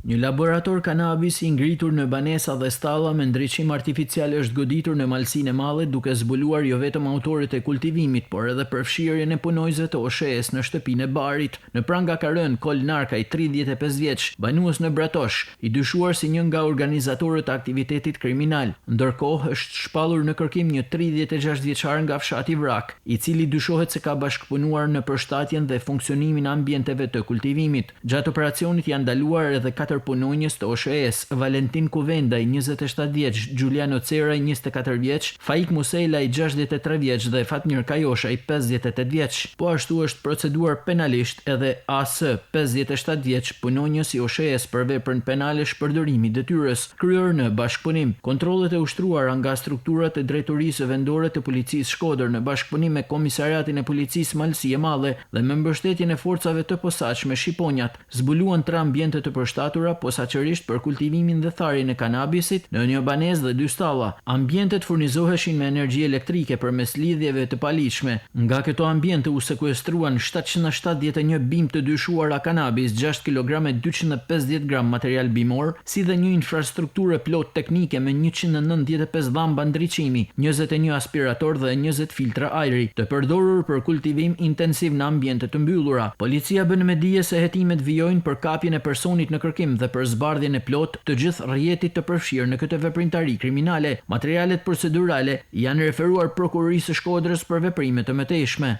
Një laborator kanabisi i ngritur në banesa dhe stalla me ndriçim artificial është goditur në Malësinë e Madhe duke zbuluar jo vetëm autorët e kultivimit, por edhe përfshirjen e punonjësve të OSHEE-së në shtëpinë e barit. Në pranga ka rënë Kol Narkaj, 35 vjeç, banues në Bratosh, i dyshuar si një nga organizatorët e aktivitetit kriminal. Ndërkohë, është shpallur në kërkim një 36 vjeçar nga fshati Vrakë, i cili dyshohet se ka bashkëpunuar në përshtatjen dhe funksionimin e ambienteve të kultivimit. Gjatë operacionit janë ndaluar edhe katër punonjës të OSHEE-së, Valentin Kuvendaj, 27 vjeç, Xhuliano Ceraj, 24 vjeç, Faik Muselaj, 63 vjeç dhe Fatmir Kajoshaj, 58 vjeç. Po ashtu është proceduar penalisht edhe AS, 57 vjeç, punonjës i OSHEE-së për veprën penale shpërdorimi i detyrës, kryer në bashkëpunim. Kontrollet e ushtruara nga strukturat e Drejtorisë Vendore të Policisë Shkodër në bashkëpunim me Komisariatin e Policisë Malësi e Madhe dhe me mbështetjen e forcave të posaçme Shqiponjat, zbuluan tre ambiente të përshtatura posaçërisht për kultivimin dhe tharjen e kanabisit në një banesë dhe dy stalla. Ambientet furnizoheshin me energji elektrike përmes lidhjeve të paligjshme. Nga këto ambiente u sekuestruan 771 bimë të dyshuara kanabis, 6 kg e 250 gram material bimor, si dhe një infrastrukturë e plotë teknike me 195 llamba ndriçimi, 21 aspirator dhe 20 filtra ajri, të përdorur për kultivim intensiv në ambiente të mbyllura. Policia bën me dije se hetimet vijojnë për kapjen e personit në kërkim dhe për zbardhjen e plotë të gjithë rrjetit të përfshirë në këtë veprimtari kriminale. Materialet procedurale janë referuar prokurorisë së Shkodrës për veprime të mëtejshme.